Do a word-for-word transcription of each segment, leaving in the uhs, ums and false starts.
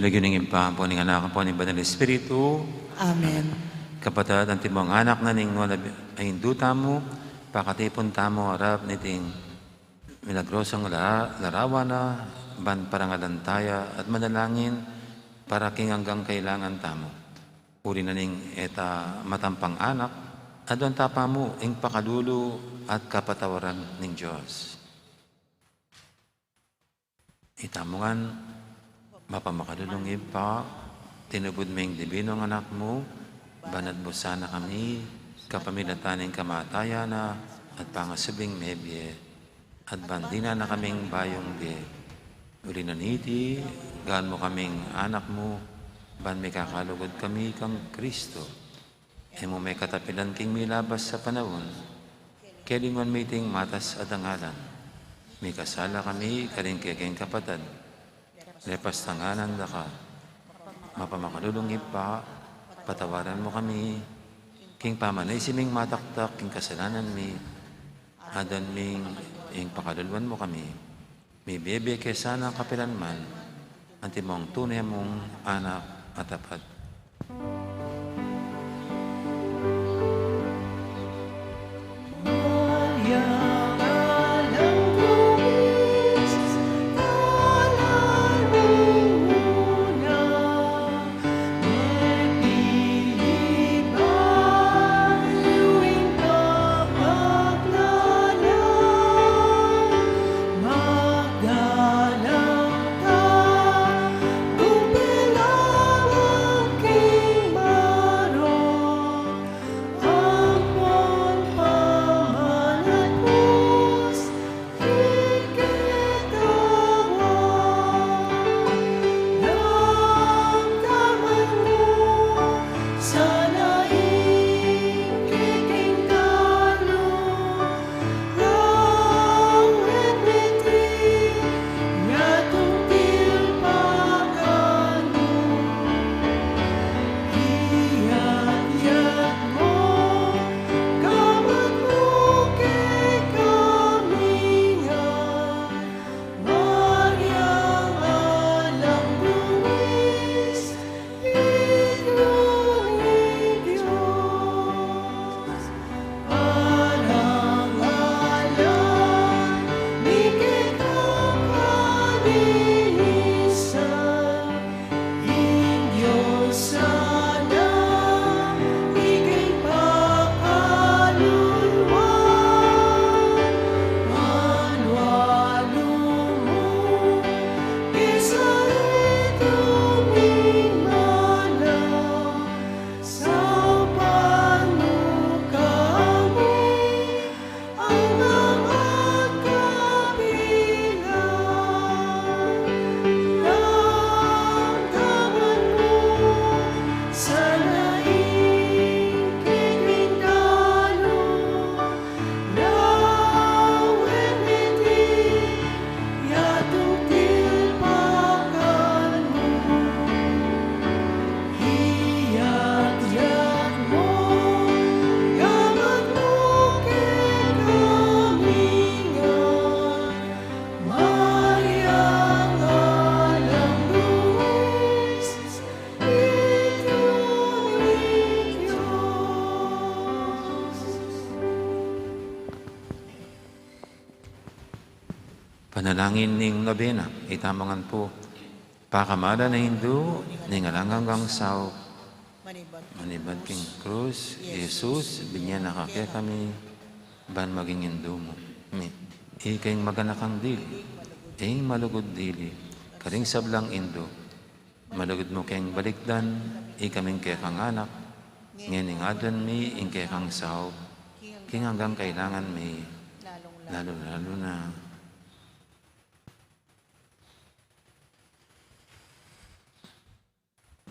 Lagyu ning Ibpa, ampo ning Anak, ampo ning Banal Espiritu. Amen. Kapatad, antimong anak na ning nuan a Indu tamu, pakatipun tamu arap niting milagrosong la-, larawan na, ban parangalan taya at manalangin para king anggang kailangan tamu. Uli na ning e ta matampang anak, aduan ta pa mu ing pakalulu at kapatawaran ning Dios. Itamu ngan, mapamakalulung Ibpa, tinubud me ing dibinung Anak mu, ban atbusan na kami kapamilatan ning kamatayan na at pangasubling mebie, at ban dinan na kaming bayung bie. Uli na niti, gawan mu kaming anak mu, ban mikakalugud kami kang Kristo. E mu me katapilan king milabas a panaun, kelinguan me iting matas a dangalan. Mikasala kami karing kekeng kapatad, lepastanganan da ka. Mapamakalulung Ibpa, patawaran mu kami king pamanaysi ming mataktak king kasalanan mi, aduan ming ing pakaluluan mu kami. Mibebie ke sana kapilan man, antimong tune mung anak a tapat. Panalangin ning nobena. Itamu ngan pu. Pakamalan a Indu ning alang anggang saup. Manibat king krus i Jesus, binye na ka kekami, ban maging Indu mu. Mi, ika ing maganakang dili, ing malugud dili, karing sablang indu. Malugud mu keng balikdan ikaming kekang anak, ngening aduan mi ing kekang saup king anggang kailangan mi, lalu-lalu na.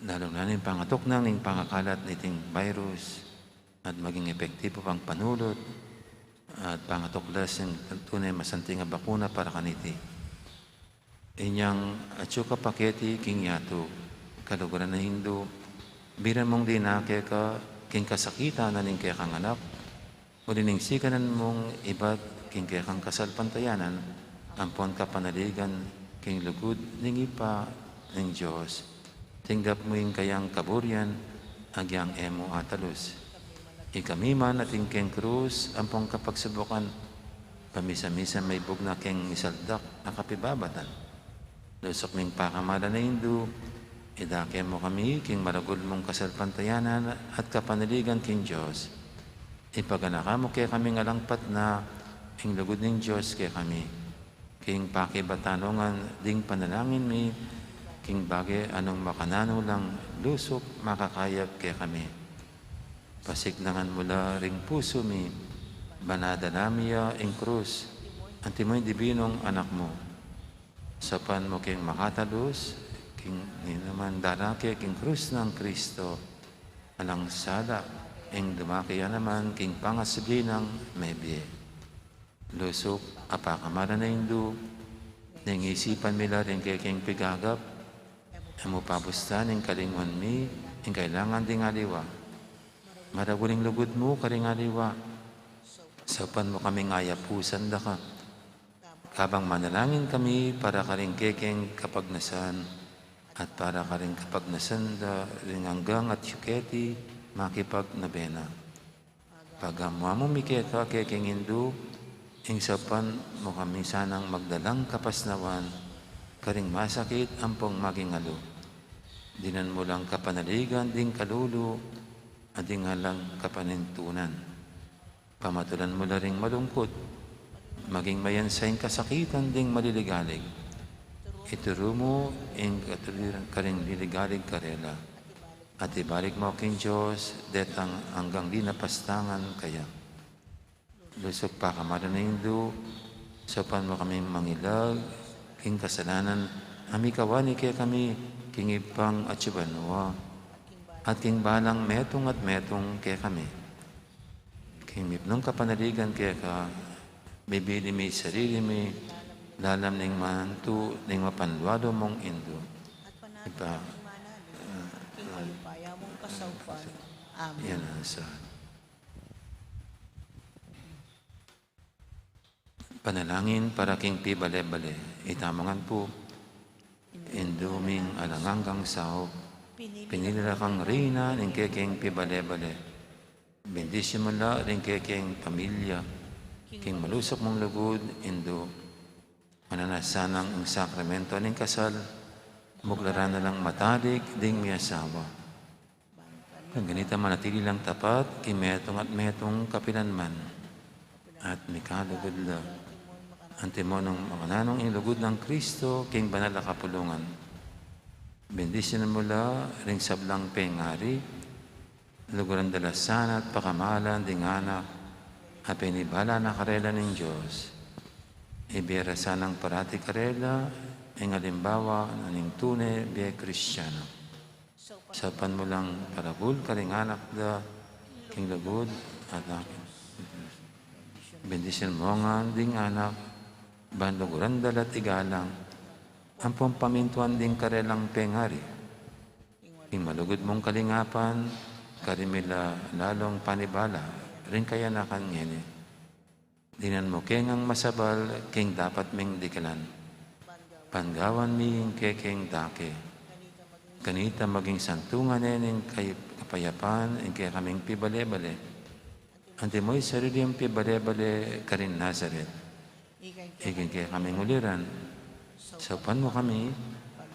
Lalu na ning pangatuknang ning pangakalat niting virus at maging epektibo pang panulut at pangatuklas ning tune masanting a bakuna para kaniti. Inyang atyu ka pa keti king yatu, kaluguran a Indu, biran mung dinake ka king kasakitan na ning kekang anak, uli ning sikanan mung ibat king kekang kasalpantayanan, ampon kapanaligan king lugud ning Ibpa ning Dios. Tinggap mu ing kayang kaburian, agyang e mu atalus. Ikami man atin keng krus ampong kapagsubukan, pamisa-misa maibug na keng misaldak a kapibabatan. Lusuk ming pakamalan a Indu, idake mu kami king maragul mung kasalpantayanan at kapanaligan king Dios. Ipaganaka mu kekaming alang patna ing lugud ning Dios kekami. King pakibatan ngan ding panalangin mi, king bage a nung makananu lang lusuk makakayap kekami. Pasiklangan mu la ring pusu mi, ban adala mi ya ing krus, antimo ing dibinung Anak mu. Saupan mu keng makatalus, king ninuman darake king krus nang Kristo, alang sala, ing dumake ya naman king pangasubli nang mebie. Lusuk a pakamalan a Indu, neng isipan mi la ring kekeng pigagap, e mu pabustan ing kalinguan mi, ing kailangan ding aliwa. Maragul ing lugud mu karing aliwa. Saupan mu kaming ayapusan da ka. Kabang manalangin kami para karing kekeng kapagnasan, at para karing kapagnasan da ring anggang at suketi makipagnobena. Pagamuan mu mi keka kekeng Indu, ing saupan mu kami sanang magdalang kapasnawan, karing masakit ampong maging alu. Dinan mu lang kapanaligan ding kalulu, at ding alang kapanintunan. Pamatulan mu la ring malungkut, maging mayansa ing kasakitan ding maliligalig. Ituru mu ing katuliran karing liligalig karela. At ibalik mu king Dios, detang anggang linapastangan kaya. Lusuk pakamalan a Indu, saupan mu kaming mangilag king kasalanan a mikawani kekami king Ibpa at king banua, at king balang metung at metung kekami. King mipnung kapanaligan keka, bibili mi sarili mi, lalam ning manantu ning mapanlualu mung Indu. Ibpa, king mayupaya mung kasaupan. Amen. Yan ang sa Panalangin para king pibale-bale. Itamu ngan pu. Indu ming alang anggang saup, pinili la kang reyna ning kekeng pibale-bale. Bendisyun mu la ring kekeng pamilya king malusuk mung lugud, Indu. Mananu na sanang ing sakramento ning kasal, muglaran na lang matalik ding miasawa. Kang ganita manatili lang tapat king metung at metung kapilanman. At mikalugud la. Antimo nung makananu ing lugud nang Kristo king banal a kapulungan. Bendisyunan mu la ring sablang pengari, luguran da la sana at pakamalan ding anak a penibala na karela ning Dios. Ibie ra sanang parati karela ing alimbawa na ning tune bie Kristiano. Saupan mu lang parabul karing anak da king lugud at anak. Bendisyun mu ngan ding anak, ban luguran da la't igalang ampong pamintuan ding karelang pengari. King malugud mung kalingapan, karin mi la lalung panibala ring kayanakan ngeni. Dinan mu ke ngang masabal king dapat ming dikelan. Panggawan mi ing kekeng dake. Kanita maging santungan ne ning kay-, kapayapan ing kekaming pibale-bale. Antimo ing sarili mung pibale-bale karin Nazaret. Ikeng kekaming uliran. Saupan mu kami,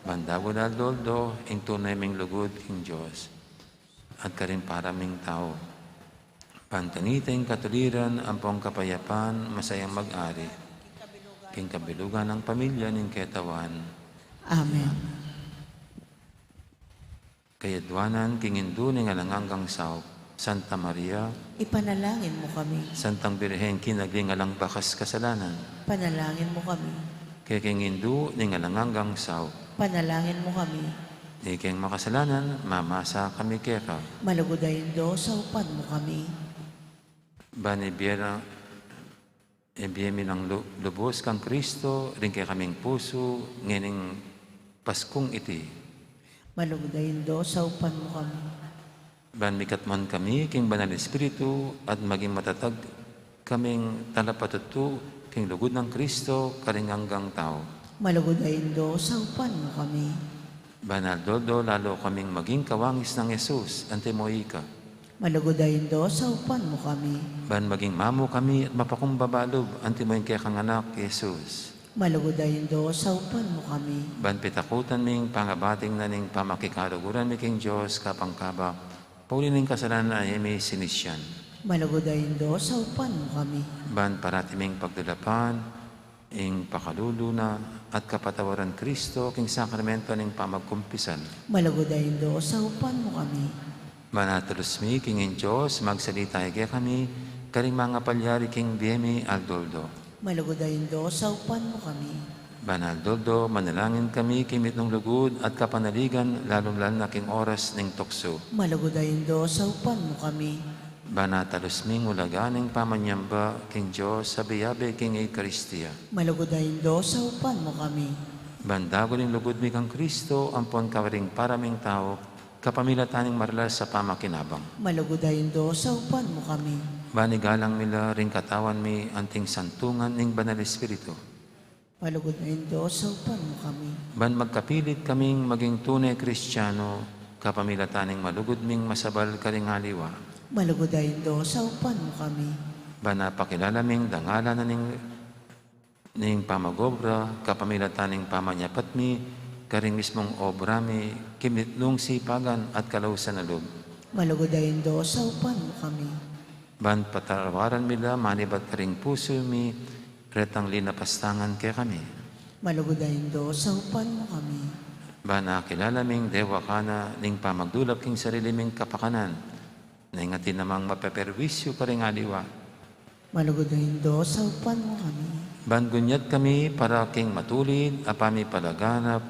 ban dawa da aldo-aldo ing tune ming lugud king Dios at karing para ming tau. Ban kanita ing katuliran ampong kapayapan masayang mag-ari king kabilugan nang pamilya ning ketawan. Amen. Kayadwanan king Indu ning alang anggang saup, Santa Maria, ipanalangin mu kami. Santang Birhen kinagli ning alang bakas kasalanan, panalangin mu kami. Kekeng Indu ning alang anggang saup, panalangin mu kami. Ikeng makasalanan, mamasa kami keka. Malugud a Indu, saupan mu kami. Ban ibie ra, ibie mi nang lu-, lubus kang Kristo ring kekaming pusu ngening Paskung iti. Malugud a Indu, saupan mu kami. Ban mikatmuan kami king Banal Espiritu at maging matatag kaming talapatutu king lugud nang Kristo karing anggang tau. Malugud a Indu, saupan mu kami. Ban aldo-aldo lalu kaming maging kawangis nang Jesus, antimo ika. Malugud a Indu, saupan mu kami. Ban maging mamu kami at mapakumbaba lub, antimo ing kekang Anak, Jesus. Malugud a Indu, saupan mu kami. Ban pitakutan ming pangabating na ning pamakikaluguran mi king Dios kapang-kaba, pauli ning kasalanan a e mi sinisian. Malugud a Indu, saupan mu kami. Ban parati ming pagdulapan ing pakalulu na at kapatawaran Kristo king sakramento ning pamagkumpisal. Malugud a Indu, saupan mu kami. Ban atalus mi king ing Dios, magsalita ya kekami karing mangapalyari king bie mi aldo-aldo. Malugud a Indu, saupan mu kami. Ban aldo-aldo manalangin kami king mitmung lugud at kapanaligan, lalung-lalu na king oras ning tuksu. Malugud a Indu, saupan mu kami. Ban atalus ming ulaga ning pamanyamba king Dios a abe-abe king Eukaristia. Malugud a Indu, saupan mu kami. Ban dagul ing lugud mi kang Kristo ampon karing para ming tau, kapamilatan ning maralas a pamakinabang. Malugud a Indu, saupan mu kami. Ban igalang mi la ring katawan mi anting santungan ning Banal Espiritu. Malugud a Indu, saupan mu kami. Ban magkapilit kaming maging tune Kristiano, kapamilatan ning malugud ming masabal karing aliwa. Malugud a Indu, saupan mu kami. Ban apakilala ming dangalan na ning, ning pamag-obra, kapamilatan ning pamanyapat mi karing mismung obra mi, king mitmung sipagan at kalausan a lub. Malugud a Indu, saupan mu kami. Ban patawaran mi la manibat karing pusu mi retang linapastangan kekami. Malugud a Indu, saupan mu kami. Ban akilala ming dewaka na ning pamagdulap king sarili ming kapakanan, neng atin namang mapeperwisyu karing aliwa. Malugud a Indu, saupan mu kami. Ban gunyat kami para king matulid a pamipalaganap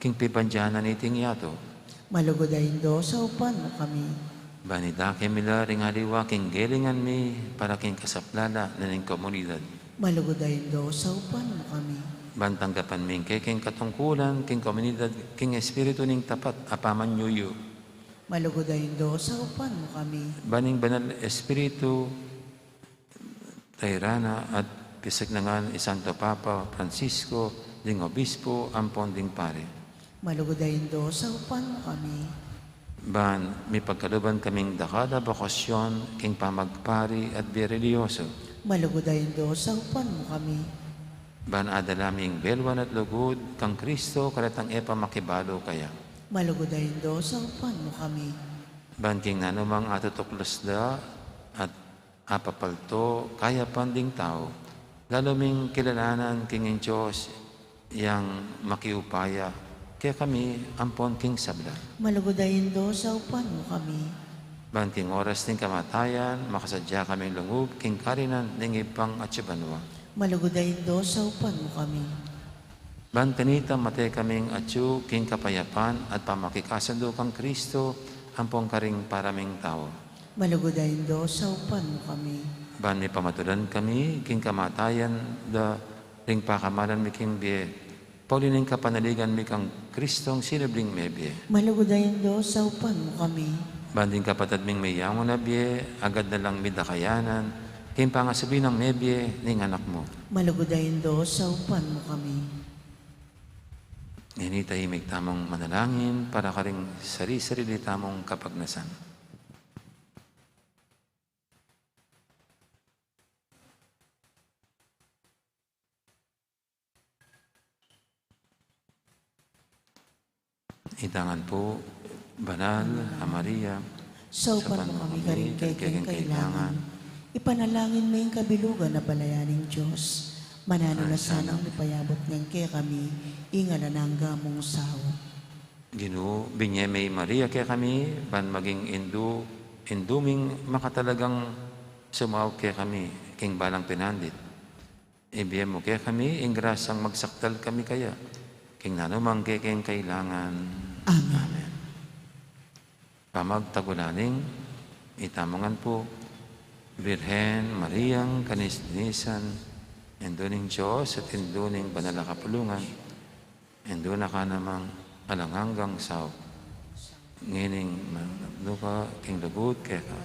king pibandian na niting yatu. Malugud a Indu, saupan mu kami. Ban idake mi la ring aliwa king gelingan mi para king kasaplalan na ning komunidad. Malugud a Indu, saupan mu kami. Ban tanggapan mi ing kekeng katungkulan king komunidad king espiritu ning tapat a pamanyuyu. Malugud a Indu, saupan mu kami. Ban ing Banal Espiritu, tairan na at pisagnangan i Santo Papa Francisco, ding obispo ampon ding pari. Malugud a Indu, saupan mu kami. Ban mipagkaluban kaming dakal a bokasyon king pamagpari at bie relihiyoso. Malugud a Indu, saupan mu kami. Ban adala ming beluan at lugud kang Kristo karetang e pa makibalu kaya. Malugud a Indu, saupan mu kami. Ban king nanumang atutuklas da at apapalto kayapan ding tau, lalu ming kilalanan king ing Dios yang makiupaya kekami ampon king sabla. Malugud a Indu, saupan mu kami. Ban king oras ning kamatayan, makasadya kaming lungub king karinan ning Ibpang atsu banua. Malugud a Indu, saupan mu kami. Ban kanita mate kaming atsu king kapayapan at pamakikasundu kang Kristo ampon karing para ming tau. Malugud a Indu, saupan mu kami. Ban mipamatulan kami king kamatayan da ring pakamalan mi king bie, pauli ning kapanaligan mi kang Kristong sinubling mebie. Malugud a Indu, saupan mu kami. Ban ding kapatad ming meyangu na bie, agad na lang midakayanan king pangasubli nang mebie ning Anak mu. Malugud a Indu, saupan mu kami. Ngeni tahimik tamung manalangin para karing sari-sarili tamung kapagnasan. Ita ngan pu, Banal a Maria, saupan mu kami karing kekeng kailangan. Ipanalangin mu ing kabilugan a balayan ning Dios. Mananu na sanang mipayabut neng kekami ing alang angga mung saup. Ginu, binye me i Maria kekami, ban maging indu, indu ming makatalagang sumaup kekami king balang pinandit. Ibie mu kekami ing grasang magsakdal kami kaya king nanumang kekeng kailangan. Amen. Amen. Pamagtagulaling, ita mu ngan pu, Birhen Mariang kanis-kanisan, Indu ning Dios at Indu ning banal a kapulungan, Indu na ka namang alang anggang saup. Ngening manapnu ka king lugud keka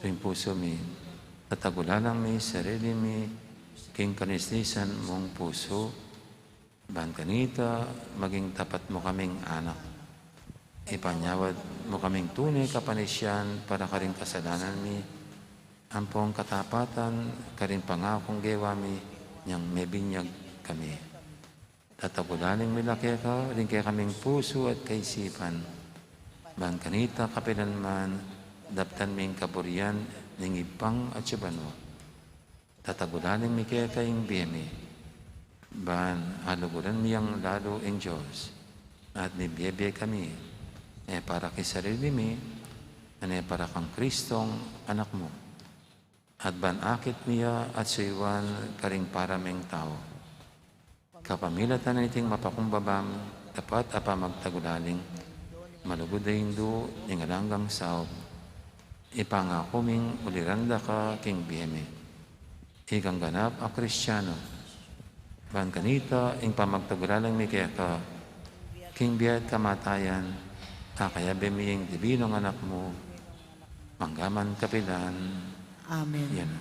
ring pusu mi, tatagulalang mi sarili mi king kanis-kanisan mung pusu, ban kanita maging tapat mu kaming anak. Ipanyawad mu kaming tune kapanisian para karing kasalanan mi, ampong katapatan karing pangakung gewa mi, nyang mebinyag kami. Tatagulaling mi la keka ring kekaming pusu at kaisipan. Ban kanita kapilan man, daptan ming kaburian ning Ibpang atiu banua. Tatagulaling mi keka ing bie mi. Ban aluguran mi yang lalu ing Dios. At mibie-bie kami, e para king sarili mi, nune para kang Kristong Anak mu. At ban akit mi ya at suyuan karing para ming tau. Kapamilatan na niting mapakumbabang, tapat a pamagtagulaling, malugud a Indu ning alang anggang saup, ipangaku ming uliran da ka king bie mi. Ikang ganap a Kristiano, ban kanita ing pamagtagulaling mi keka, king bie at kamatayan, akayabe mi ing Dibinung Anak mu, mangga man kapilan. Amen. Yan.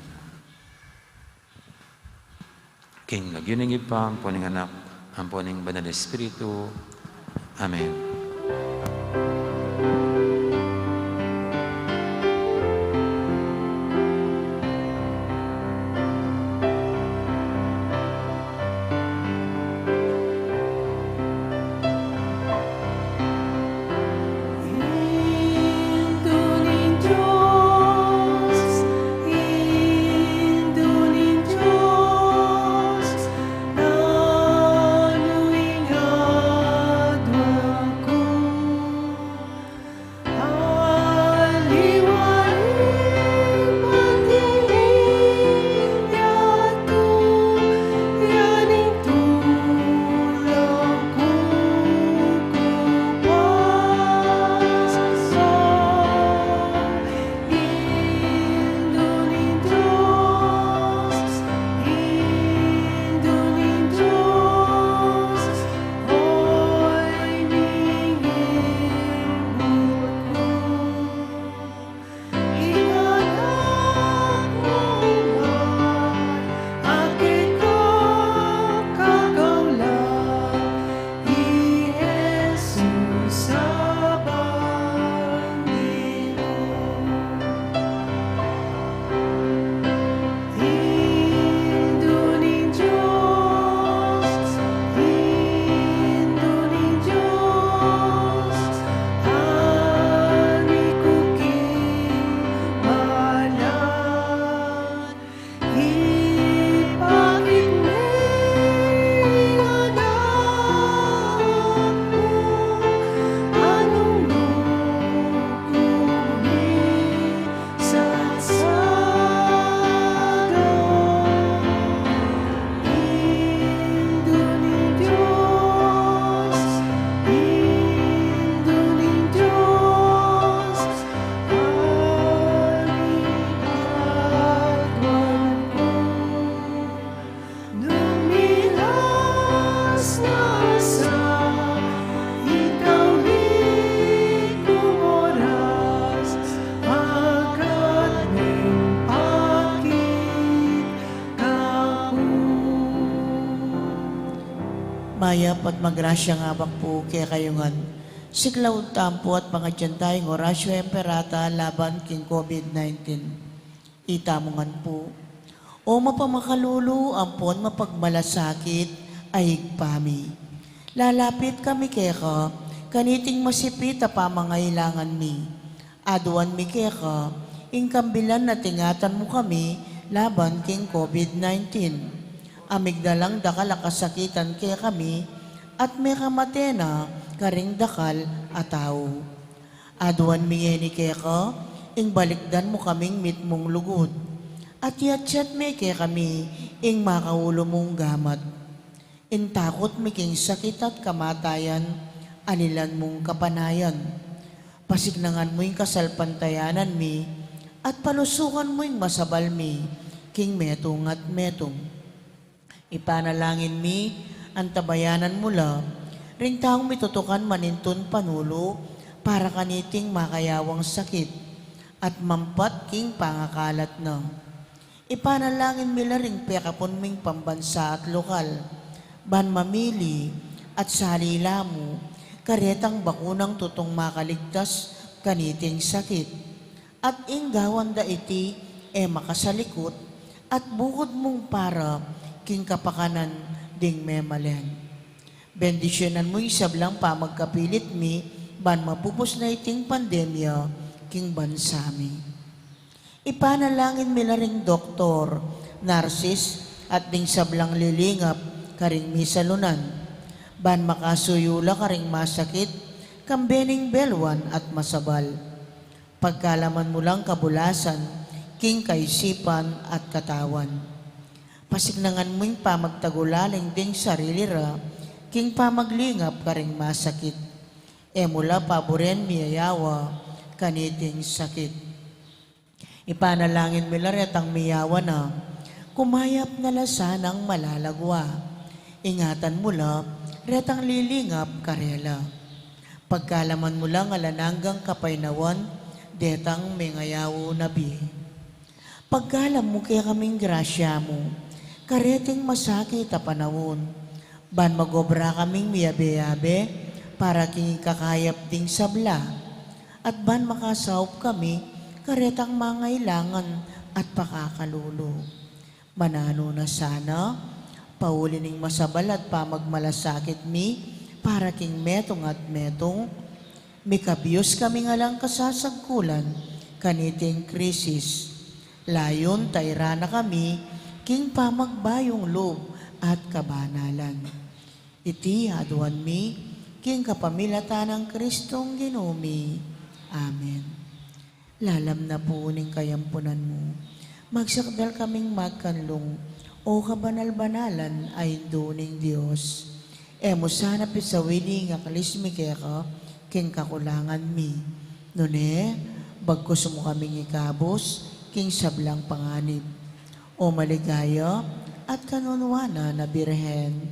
King lagyu ning Ibpa, ampo ning Anak, ampo ning Banal Espiritu. Amen. Indu ning Dios, Indu ning Dios, nanu ing adwan ku? Aliwa ing pati ing yatu, ya ning tulang ku kupas. Indu ning Dios, Indu ning Dios, oy ning ingbut ku. Ing anak mu man a kekang kagaulan, i Jesus a bandi mu. Indu ning Dios, Indu ning Dios, ani ku king balan. Ipakit me ing anak mu, anung lugud mi sasabi? Indu ning Dios, Indu ning Dios, Mayap at magrasyang abak pu kekayu ngan. Siklaud tamu pu at pangadyan taya ing Oratio Imperata laban king COVID nineteen. Itamu ngan pu. O mapamakalulu ampon mapagmalasakit a Ibpa mi, lalapit kami keka kaniting masipit a pamangailangan mi. Aduan mi keka ing kambilan a tingatan mu kami laban king COVID nineteen. A migdalang dakal a kasakitan kekami at mekamate na karing dakal a tau. Aduan mi ngeni keka ing balikdan mu kaming mitmung lugud, at iyatyat me kekami ing makaulu mung gamat. Ing takut mi king sakit at kamatayan, alilan mung kapanayan. Pasiknangan mu ing kasalpantayanan mi, at palusukan mu ing masabal mi king metung at metung. Ipanalangin mi, antabayanan mu la ring taung mitutukan manintun panulu para kaniting makayawang sakit at mampat king pangakalat na. Ipanalangin mi la ring pekapun ming pambansa at lokal, ban mamili at salila mu Karetang bakunang tutung makaligtas kaniting sakit. At ing gawan da iti e makasalikut, at bukud mung para king kapakanan ding memalen. Bendisyunan mu ing sablang pamagkapilit mi, ban mapupus na iting pandemya king bansa mi. Ipanalangin mi la ring doktor, narsis, at ding sablang lilingap karing misalunan, ban makasuyu la karing masakit, kambe ning belwan at masabal. Pagkalaman mu lang kabulasan, king kaisipan at katawan. Pasiknangan mu ing pamagtagulaling ding sarili ra, king pamaglingap karing masakit. E mu la paburen miyayawa kaniting sakit. Ipanalangin mi la retang miyawa na, kumayap na la sanang malalagwa. Ingatan mu la retang lilingap karela. Pagkalaman mu lang alang anggang kapaynawan, detang mengayaw na bie. Pagkalam mu kekaming grasya mu, kareting masakit a panaun, ban magobra kaming miyabe-yabe para king ikakayap ding sabla, at ban makasaup kami karetang mangailangan at pakakalulu. Mananu na sana, pauli ning masabal at pamagmalasakit mi para king metung at metung, mikabius kaming alang kasasagkulan kaniting krisis. Layun tairan na kami king pamagbayung lub at kabanalan. Iti aduan mi king kapamilatan nang Kristong Ginu mi. Amen. Lalam na pu ning kayampunan mu, magsakdal kaming magkanlung, O kabanal-banalan a Indu ning Dios. E mu sana pisawili ing aklis mi keka king kakulangan mi, nune bagkus mu kaming ikabus king sablang panganib. O maligaya at kanunuanan a Birhen.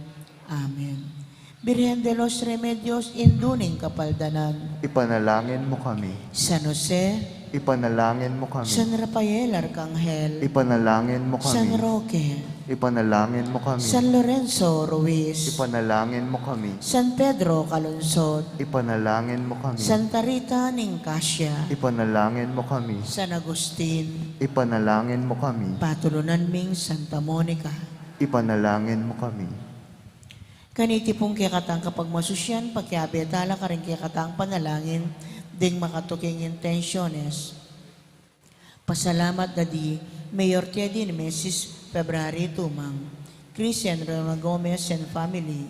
Amen. Birhen de los Remedios, Indu ning Kapaldanan. Ipanalangin mu kami. San Jose. Ipanalangin mu kami. San Rafael Arkanghel. Ipanalangin mu kami. San Roque. Ipanalangin mu kami. San Lorenzo Ruiz. Ipanalangin mu kami. San Pedro Calungsod. Ipanalangin mu kami. Santa Rita ning Casia. Ipanalangin mu kami. San Agustin. Ipanalangin mu kami. Patulunan ming Santa Monica. Ipanalangin mu kami. Kaniti pung kekatang kapagmasusyan, pakiabe tala karing kekatang panalangin ding makatuking intensyones. Pasalamat da di Mayor Teddy Nemesis February Tumang, Chris and Rona Gomez and family,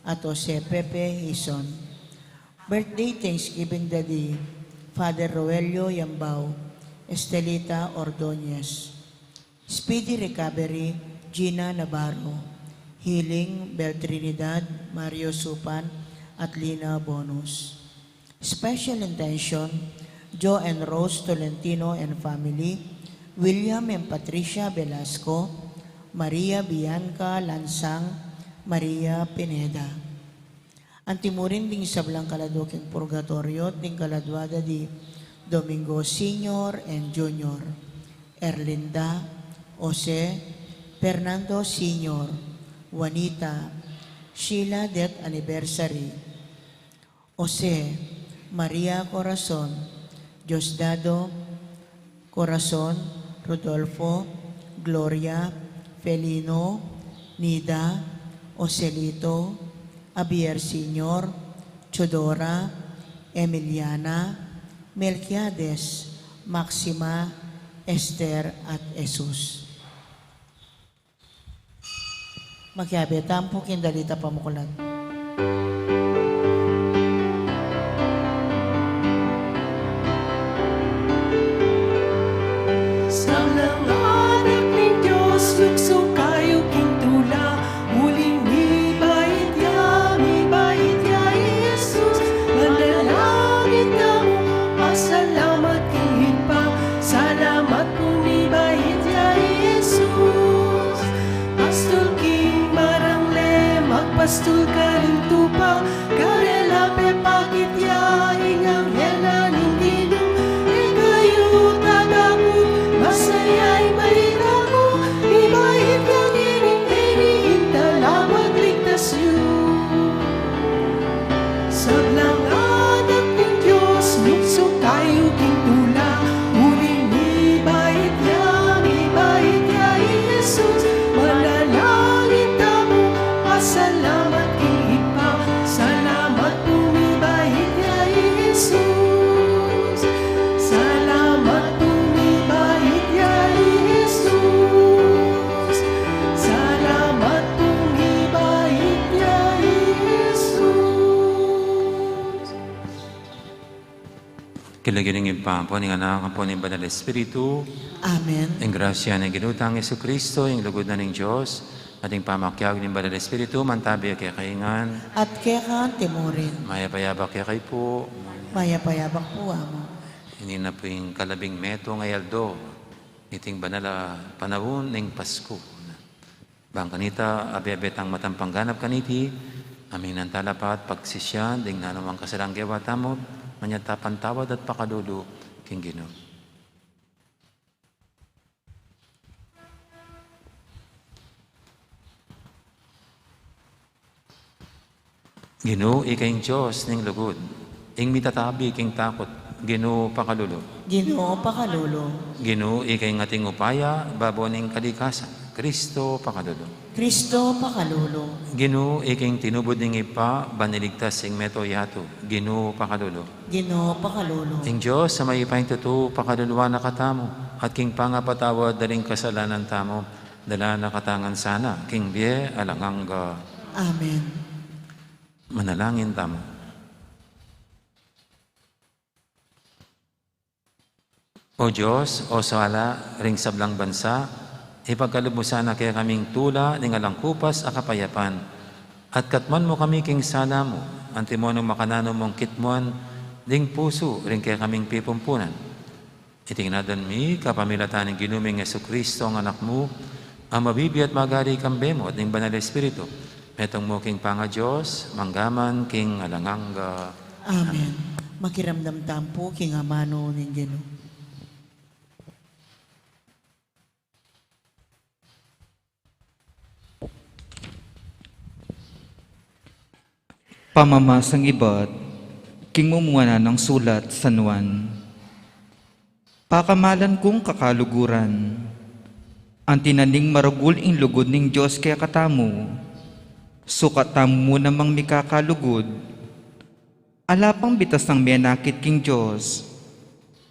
at Jose Pepe Hison. Birthday Thanksgiving da di Father Roelio Yambao, Estelita Ordonez. Speedy recovery, Gina Navarro. Healing, Bel Trinidad, Mario Supan, at Lina Bonus. Special intention, Joe and Rose Tolentino and family, William and Patricia Velasco, Maria Bianca Lansang, Maria Pineda. Anti mu rin ding sablang kaladua king purgatoryo, ding kaladua da di Domingo Senior and Junior, Erlinda, Jose, Fernando Senior, Juanita, Sheila death anniversary, Jose, Maria Corazon, Diosdado, Corazon, Rodolfo, Gloria, Felino, Nida, Joselito, Javier Senior, Chodora, Emiliana, Melquiades, Maxima, Esther, at Jesus. Makiabe tamu pu king dalit a pamuklat. Sablang anak ning Dios, lukso kayu king tula, uling mibait ya, mibait ya i Jesus. Manalangin tamu, pasalamat king Ibpa, salamat pu mibait ya i Jesus. Pastul king marangle, magpastul ka King lagyu ning Ibpa, ampo ning Anak, ampo ning Banal Espiritu. Amen. Ing grasya ning Ginu tang Jesucristo, ing lugud na ning Dios, at ing pamakiabe ning Banal Espiritu, mantabi ya kekayu ngan. At keka naman murin. Mayap a abak kekayu pu. Mayap a abak pu, Among. Ini na pu ing kalabing metung a aldo niting banal a panaun ning Pasku. Bang kanita, abe-abe tang matampang ganap kaniti, aming nanu talapat pagsisian ding nanu mang kasalang gewa tamu, manyad ta pantawad at pakalulu king Ginu. Ginu, ika ing Dios ning lugud, ing mitatabi king takut, Ginu, pakalulu. Ginu, pakalulu. Ginu, ika ing ating upaya babo ning kalikasan, Kristo, pakalulu. Kristo, pakalulu. Ginu, ika ing tinubud ning Ibpa ban iligtas ing mabilug a yatu, Ginu, pakalulu. Ginu, pakalulu. Ing Dios a mayupaya king tutu, pakaluluan na katamu, at king pangapatawad da ring kasalanan tamu, dala na katamu ngan sana king bie alang angga. Amen. Manalangin tamu. O Dios, o sala ring sablang bansa, ipagkalub mu sana kekaming tula ning alang kupas a kapayapan, at katmuan mu kami king sala mu, antimo nung makananu mung kitmuan ding pusu ring kekaming pipumpunan. Iti ngan adwan mi kapamilatan ning Ginu ming Jesucristo, ing Anak mu, a mabibie at magari kambe mu at ning Banal Espiritu, metung mu king pangaDios, mangga man king alang angga. Amen. Makiramdam tamu pu king amanu ning Ginu. Pamamasang ibat king mumuanan a sulat San Juan. Pakamalan kung kakaluguran, anti na ning maragul ing lugud ning Dios kekatamu, sukat tamu mu namang mikakalugud. Ala pang bitas nang menakit king Dios,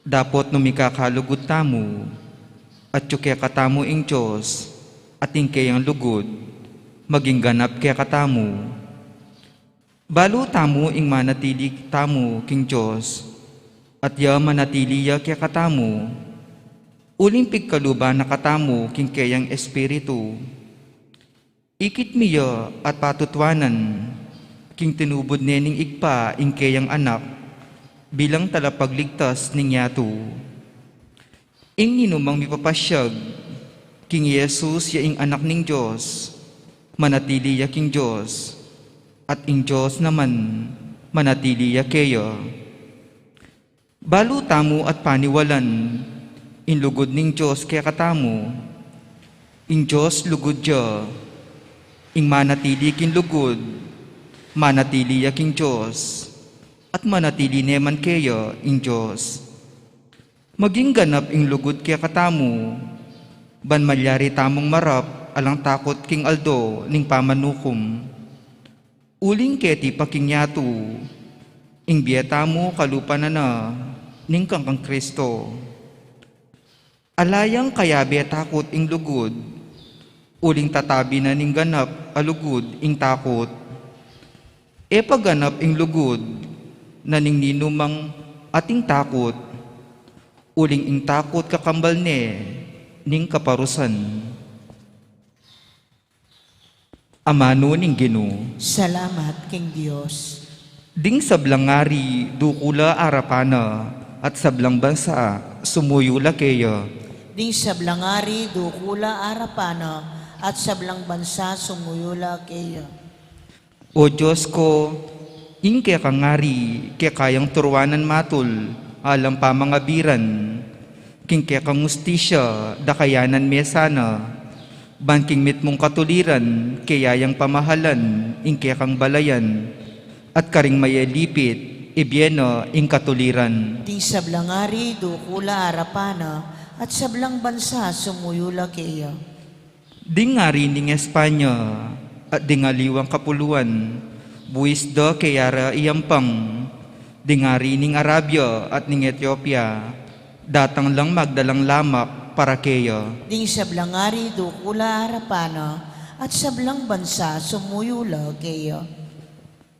dapot nung mikakalugud tamu, atyu kekatamu ing Dios, at ing keyang lugud maging ganap kekatamu. Balu tamu ing manatili tamu king Dios, at ya manatili ya kekatamu, uling pigkaluban na katamu king keyang Espiritu. Ikit mi ya at patutuanan, king tinubud ne ning Ibpa ing keyang Anak bilang talapagligtas ning yatu. Ing ninumang mipapasyag king Jesus ya ing Anak ning Dios, manatili ya king Dios, at ing Dios naman manatili ya keya. Balu tamu at paniwalan ing lugud ning Dios kekatamu. Ing Dios lugud ya. Ing manatili king lugud, manatili ya king Dios, at manatili ne man keya ing Dios. Maging ganap ing lugud kekatamu, ban malyari tamung marap alang takut king aldo ning pamanukum. Uling keti pa king yatu, ing bie tamu kalupa na na ning kang kang Kristo. Ala yang kayabe takut ing lugud, uling tatabi na ning ganap a lugud ing takut. E pa ganap ing lugud na ning ninumang ating takut, uling ing takut kakambal ne ning kaparusan. Amanu ning Ginu. Salamat king Dios. Ding sablang ari dukul la arapan na, at sablang bansa sumuyu la keya. Ding sablang ari dukul la arapan na, at sablang bansa sumuyu la keya. O Dios ko, ing kekang ari, keka yang turuanan matul alang pamangabiran, king kekang ustisya dakayanan me sana, ban king mitmung katuliran keya yang pamahalan ing kekang balayan, at karing mayalipit ibie na ing katuliran. Ding sablang ari dukul la arapan na, at sablang bansa sumuyu la keya. Ding ari ning Espanya, at ding aliwang kapuluan, buis da keya ra iyampang. Ding ari ning Arabia at ning Etiopia, datang lang magdalang lamak para keya. Ding sablang ari dukul la arapan na, at sablang bansa sumuyu la keya.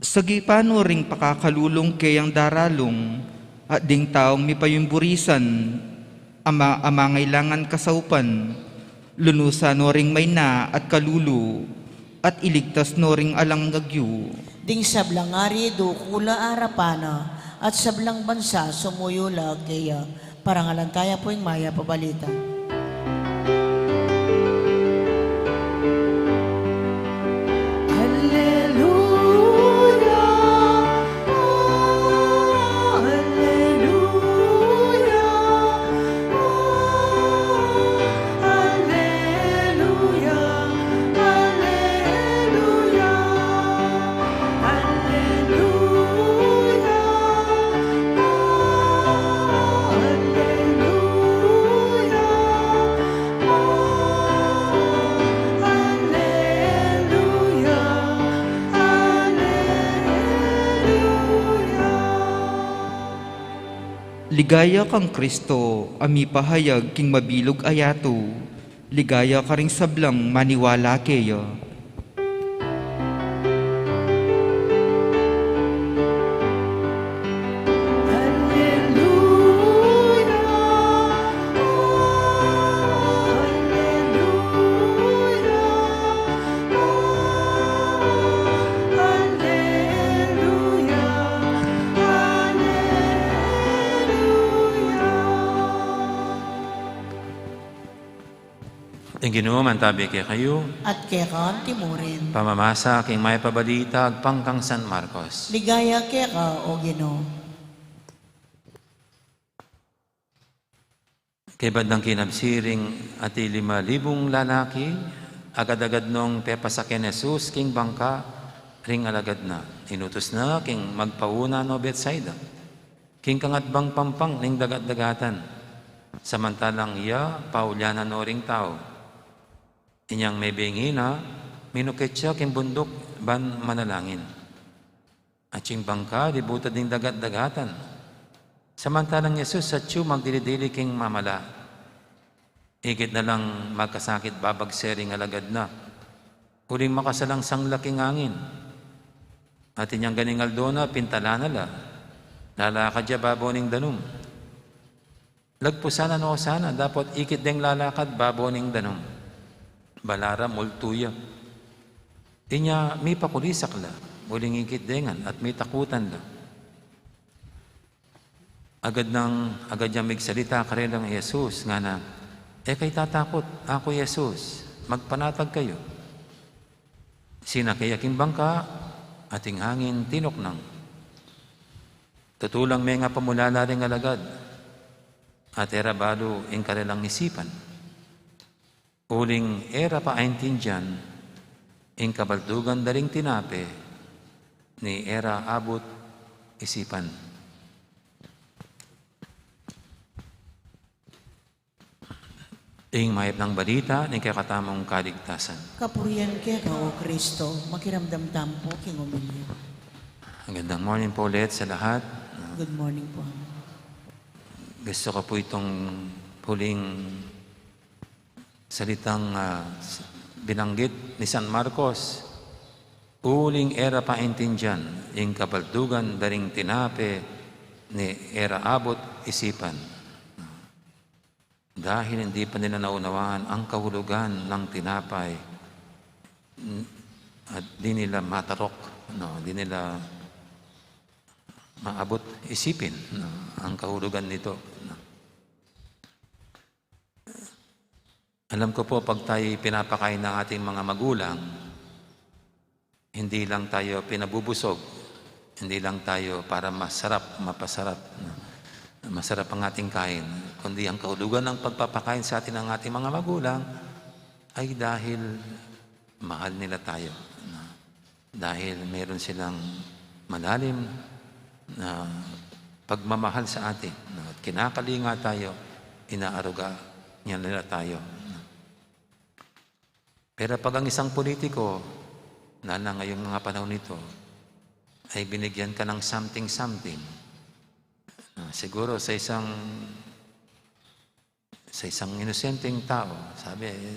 Sagipan no ring pakakalulung keyang daralung, At ding taung mipayumburisan, ama, a mangailangan kasaupan, lunusan no ring maina at kalulu, at iligtas no ring alang agyu. Ding sablang ari, dukul la arapan na, at sablang bansa, sumuyu la keya. Parangalan taya pu ing mayap a balita. Alleluia, alleluia, alleluia, alleluia, alleluia, alleluia, alleluia, alleluia. Ligaya kang Kristo a mipahayag king mabilug a yatu. Ligaya karing sablang maniwala keya. Alleluia, alleluia, alleluia, alleluia. Ing Ginu mantabi kekayu. At keka anti murin. Pamamasa king mayap a balita agpang kang San Marcos. Ligaya keka, O Ginu. Kaybat nang kinabsi ring ating lima libung lalaki, agad-agad nong pepasaken Jesus king bangka ring alagad na. Inutus na king magpauna no Betsaida, king kangatbang pampang ning dagat-dagatan. Samantalang iya, paulyanan no ring tau. Inyang mebie ing ina, minukit ya king bunduk ban manalangin. Ating bangka, libutad ning dagat-dagatan. Samantalang Jesus, atyu magdili-dili king mamala. Ikit na lang magkasakit babagse ring alagad na, uling makasalang sangla king angin. At inyang ganing aldo na, pintala na la. Lalakad ya babo ning danum. Lagpusan na no sana, dapot ikit deng lalakad babo ning danum. Balaram multu ya. Inya mipakulisak la, uling ikit de ngan at mitakutan la. Agad nang, agad yang migsalita karelang i Jesus, ngana, "E kayu tatakut, aku i Jesus, magpanatag kayu." Sinake ya king bangka, at ing angin tinuknang. Tutu lang mengapamulala ring alagad, at e ra balu ing karelang isipan. Uling e ra pa aintindian ing kabaldugan da ring tinape ni e ra abut isipan. Ing mayap nang balita ning kekatamung kaligtasan. Kapurian keka, O Kristo. Makiramdam tamu pu king omilya. Magandang morning po ulit sa lahat. Good morning po. Gusto ko po itong huling salitang, ah, s-, binanggit ni San Marcos, "Uling e ra pa aintindian ing kabaldugan da ring tinape ni e ra abut isipan." Dahil hindi pa nila naunawaan ang kahulugan ng tinapay, n-, at di nila matarok, no? Di nila maabot isipin, no? Ang kahulugan nito, no? Alam ko po, pag tayo pinapakain ng ating mga magulang, hindi lang tayo pinabubusog, hindi lang tayo para masarap, mapasarap, no? Masarap ang ating kain, kundi ang kahulugan ng pagpapakain sa atin ng ating mga magulang ay dahil mahal nila tayo, no? Dahil meron silang malalim na pagmamahal sa atin, no? At kinakalinga tayo, inaaruga niya nila tayo, no? Pero pag ang isang politiko, na, na ngayong mga panahon nito, ay binigyan ka ng something-something, ah, siguro sa isang, sa isang inosenteng tao, sabi, eh,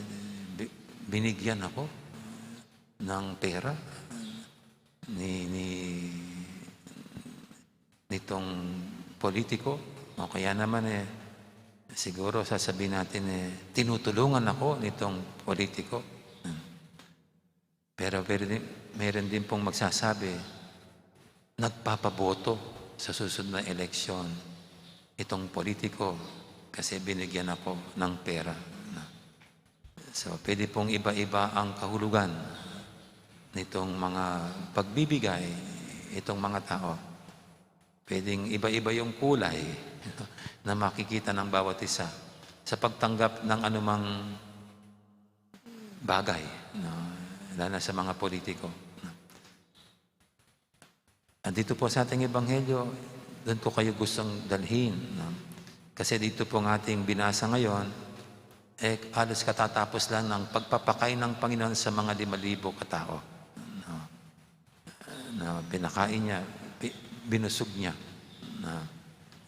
"Bi-, binigyan ako ng pera ni, ni, nitong politiko, o kaya naman, eh, siguro sasabihin natin, eh, tinutulungan ako nitong politiko. Hmm. Pero meron din, meron din pong magsasabi, nagpapaboto sa susunod na eleksyon itong politiko kasi binigyan ako ng pera. So, pwede pong iba-iba ang kahulugan nitong mga pagbibigay itong mga tao. Pwedeng iba-iba yung kulay na makikita ng bawat isa sa pagtanggap ng anumang bagay, no? Lalo na sa mga politiko, no? At dito po sa ating ebanghelyo, doon ko kayo gustong dalhin, no? Kasi dito pong ating binasa ngayon, eh, halos katatapos lang ng pagpapakain ng Panginoon sa mga lima libo katao, no? Na pinakain niya, pi-, binusog niya. Na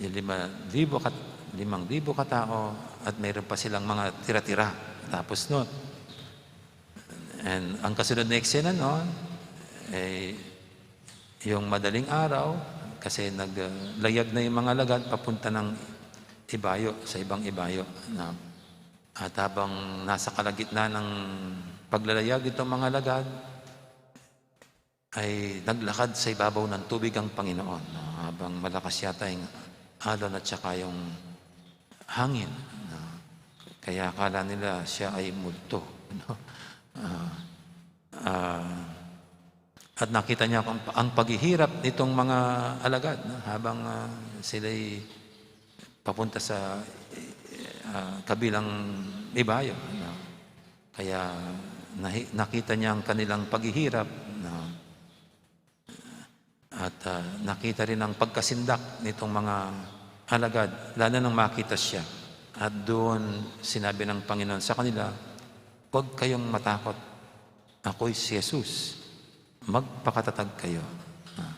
yung lima libo kat-, limang libo katao at mayroon pa silang mga tira-tira. Tapos nun, and ang kasunod na eksena nun, eh, yung madaling araw, kasi naglayag na yung mga alagad papunta ng ibayo, sa ibang ibayo. Na, at habang nasa kalagitnaan ng paglalayag itong mga alagad, ay naglakad sa ibabaw ng tubig ang Panginoon, no? Habang malakas yata yung alon at saka yung hangin, no? Kaya akala nila siya ay multo, no? Ah, ah, at nakita niya ang, ang paghihirap nitong mga alagad, no? Habang, ah, sila'y papunta sa, ah, kabilang ibayo, no? Kaya nahi-, nakita niya ang kanilang paghihirap, no? At, ah, nakita rin ang pagkasindak nitong mga alagad, lalo nang makita siya. At doon sinabi ng Panginoon sa kanila, "Huwag kayong matakot. Ako'y si Jesus. Magpakatatag kayo." Ah,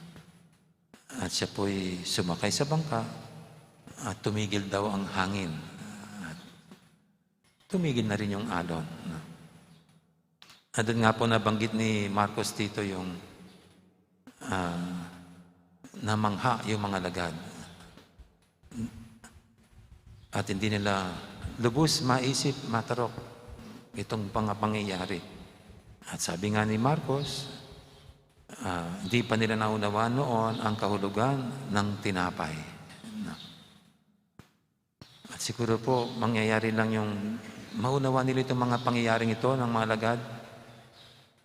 at siya po'y sumakay sa bangka at tumigil daw ang hangin. At tumigil na rin yung alon, no? At doon nga po nabanggit ni Marcos dito yung, ah, namangha yung mga alagad. At hindi nila lubos maisip, matarok itong mga pangyayari. At sabi nga ni Marcos, ah, hindi pa nila naunawaan noon ang kahulugan ng tinapay. At siguro po, mangyayari lang yung maunawa nila itong mga pangyayaring ito ng mga alagad,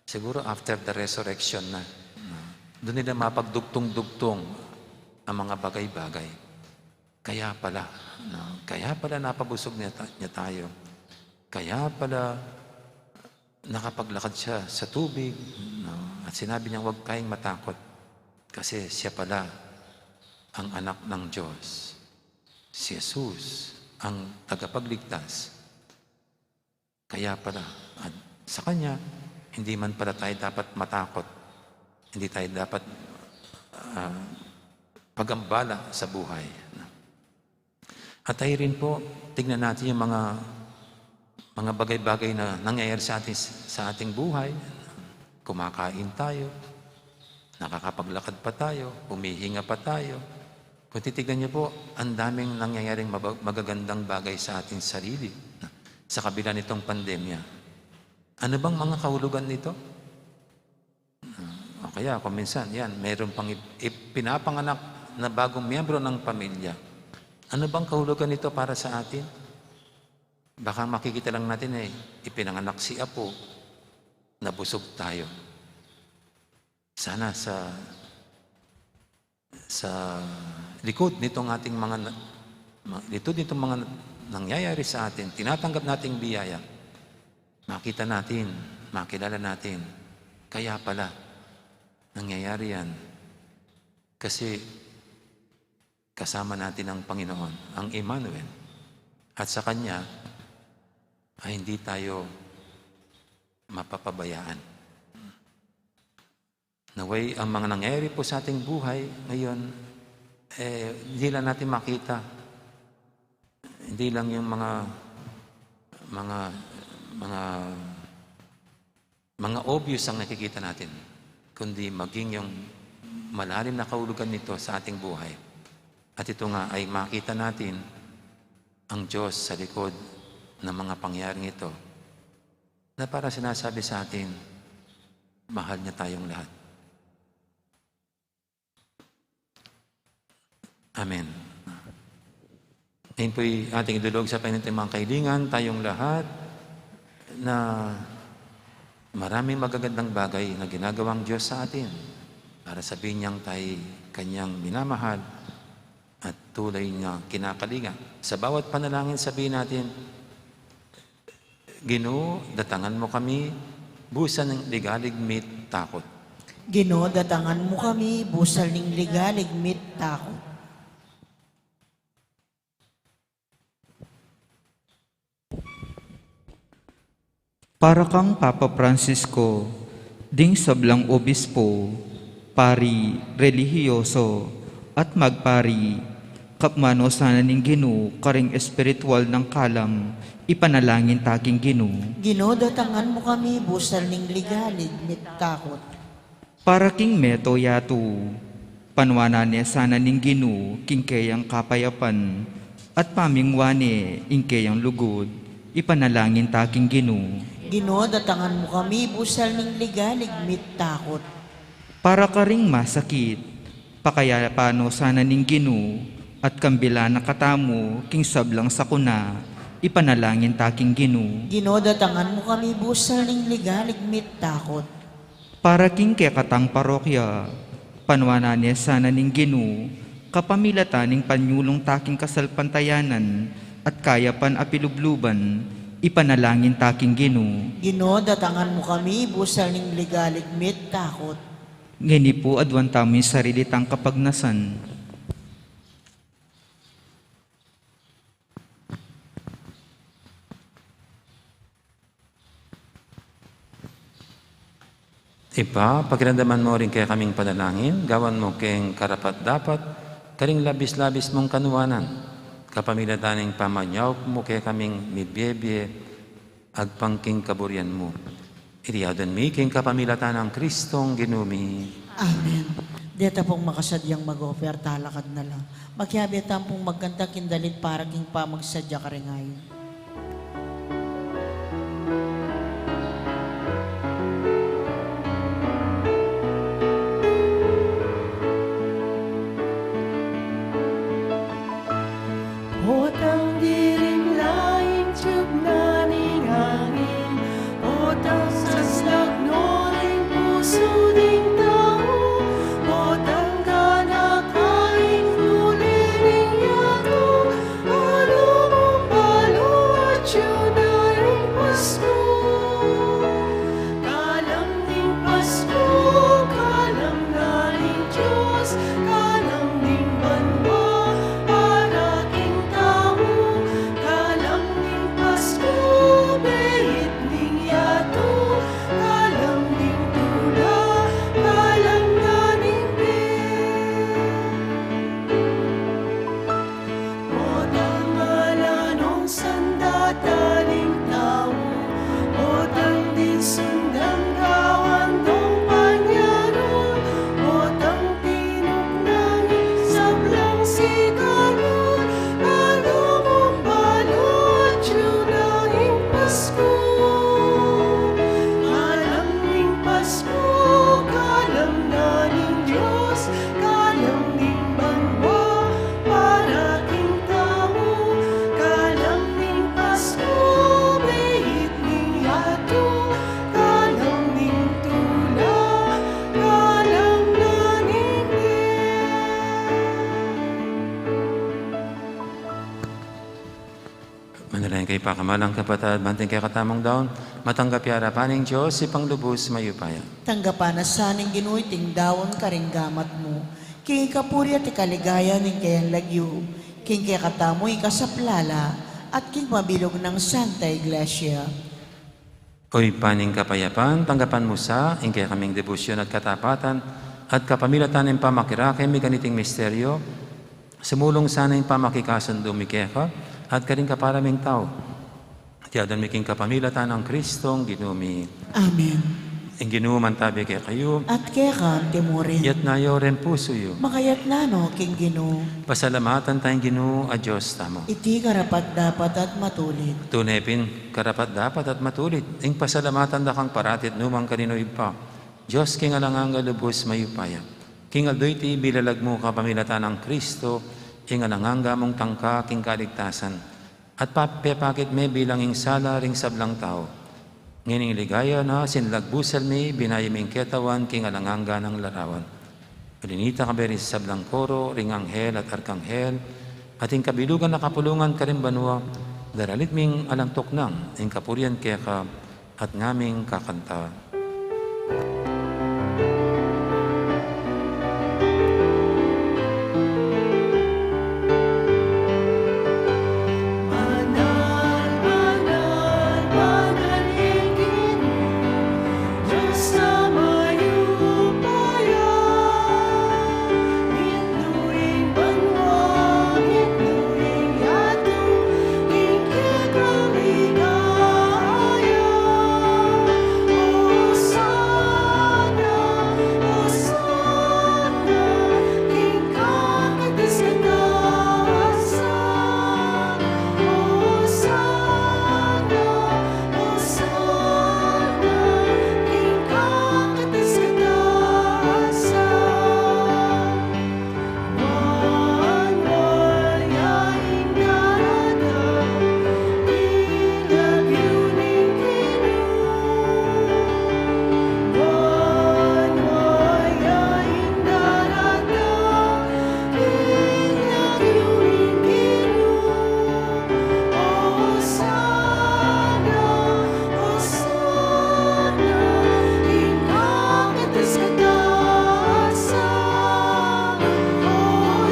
siguro after the resurrection na. No? Doon nila mapagdugtong-dugtong ang mga bagay-bagay. Kaya pala, no? Kaya pala napabusog niya, ta-, niya tayo. Kaya pala nakapaglakad siya sa tubig, no? At sinabi niya, "Huwag kayong matakot, kasi siya pala ang Anak ng Diyos. Si Jesus ang tagapagligtas." Kaya pala, at sa kanya, hindi man pala tayo dapat matakot. Hindi tayo dapat, ah, pagambala sa buhay. At tayo rin po, tignan natin yung mga, mga bagay-bagay na nangyayari sa ating, sa ating buhay. Kumakain tayo, nakakapaglakad pa tayo, humihinga pa tayo. Kung titignan niyo po, ang daming nangyayaring maba-, magagandang bagay sa ating sarili, sa kabila nitong pandemya. Ano bang mga kahulugan nito? Ah, o kaya, kung minsan, yan, mayroon pang ip-, ip-, pinapanganak na bagong miyembro ng pamilya. Ano bang kahulugan nito para sa atin? Baka makikita lang natin, eh, ipinanganak si apo, nabusog tayo. Sana sa, sa likod nitong ating mga na-, ma-, likod nitong mga nangyayari sa atin, tinatanggap nating biyaya, makita natin, makilala natin, kaya pala nangyayari yan. Kasi kasama natin ang Panginoon, ang Emmanuel. At sa Kanya ay hindi tayo mapapabayaan. Naway, ang mga nangyayari po sa ating buhay ngayon, eh, hindi lang natin makita. Hindi lang yung mga, mga, mga, mga obvious ang nakikita natin, kundi maging yung malalim na kahulugan nito sa ating buhay. At ito nga ay makita natin ang Diyos sa likod ng mga pangyaring ito, na parang sinasabi sa atin, mahal niya tayong lahat. Amen. Ngayon po'y ating idulog sa Panginoon ating mga kailingan, tayong lahat, na maraming magagandang bagay na ginagawang Diyos sa atin. Para sabihin niyang tayo kanyang minamahal at tulay niya kinakalinga. Sa bawat panalangin, sabihin natin, "Ginu, datangan mo kami, busal ning ligalig mit takot." Ginu, datangan mo kami, busal ning ligalig mit takot. Para kang Papa Francisco, ding sablang obispo, pari, relihiyoso, at magpari, kapmano sana ning Ginu karing espiritual nang kalam, ipanalangin ta king Ginu. Ginu, datangan mo kami, busal ning ligalig mit takot. Para king meto yatu, panwanan ne sana ning Ginu king keyang kapayapan, at pamingwan ne ing keyang lugud, ipanalangin ta king Ginu. Ginu, datangan mo kami, busal ning ligalig mit takot. Para karing masakit, pakayapan no sana ning Ginu, at kambilan na katamu king sablang sakuna, ipanalangin ta king Ginu. Ginu, datangan mo kami, busal ning ligalig mit takot. Para king kekatang parokya, panwanan ne sana ning Ginu, kapamilatan ning panyulung ta king kasalpantayanan at kayapan a pilubluban, ipanalangin ta king Ginu. Ginu, datangan mo kami, busal ning ligalig mit takot. Ngeni pu, aduan tamu ing sarili tang kapagnasan. Ibpa, pakiramdaman mo ring kekaming panalangin, gawan mo keng karapat-dapat karing labis-labis mung kanuanan, kapamilatan ning pamanyaup mu kekaming mibie-bie agpang king kaburian mu. Iti adwan mi king kapamilatan nang Kristong Ginu mi. Amen. Deta pung makasadyang mag-offer, talakad na la. Makiabe tamu pung magkanta king dalit para king pamagsadya karing ayu. Potang diring laing tiyub na ning angin, potang saslag no ring pusu ding tau, potang ganaka ing uli ning yatu, balu mung balu atyu na ing Pasku. Kalam ning Pasku, kalam na ning Dios, kalam ning banua para king tau, kalam ning Pasku, beit ning yatu, kalam ning tula, kalam na ning bie. Potang ala nong sandata ning tau, potang ding sundang gawan nong panyaru, potang tinuknang sablang sikadu, balu mung balu atyu na ing Pasku. Kalam ning Pasku, kalam na ning Dios, kalam ning banua para king tau, kalam ning Pasku, beit ning yatu, kalam ning tula, kalam na ning bie. Manalangin kayu, pakamalan kung kapatad, ban ing kekatamung daun matanggap ya king arapan ning Dios, Ibpang lubus mayupaya. Tanggapan na sa ning Ginu iting daun karing gamat mu, king ikapuri at ikaligaya ning kayang lagyu, king kekatamu ing kasaplalan, at king mabilug nang Santa Iglesia. O Ibpa ning kapayapan, tanggapan mu sa ing kekaming debosyon at katapatan, at kapamilatan ning pamakirake mi kaniting misteryo, sumulung sana ing pamakikasundu mi keka at karing kapara ming tau. Iti adwan mi king kapamilatan nang Kristong Ginu mi. Amen. Ing Ginu mantabi kekayu. At keka mu rin. Itas yu ring pusu yu. Makaitas no king Ginu. Pasalamatan taya ing Ginu a Dios tamu. Iti karapat-dapat at matulid. Tune pin karapat-dapat at matulid ing pasalamatan da kang parati at nukarin man, O Ibpa, Dios king alang angga, lubus mayupaya. King aldo iti bilalag mu kapamilatan nang Kristo, ing alang angga mung tangka king kaligtasan, at pa-, pepakit me bilang ing sala ring sablang tau. Ngening ligaya na, sinlagbusal mi, binayu ming ketawan king alang angga nang larawan. Uli nita, kayabe ring sablang koro, ring anghel at arkanghel, at ing kabilugan a kapulungan karing banua, daralit ming alang tuknang ing kapurian keka, at ngaming kakanta. Banal, banal, banal ing Ginu, Dios a mayupaya. Mitmu ing banua, mitmu ing yatu, ing kekang ligaya. Osana, Osana, king kakatas-katasan.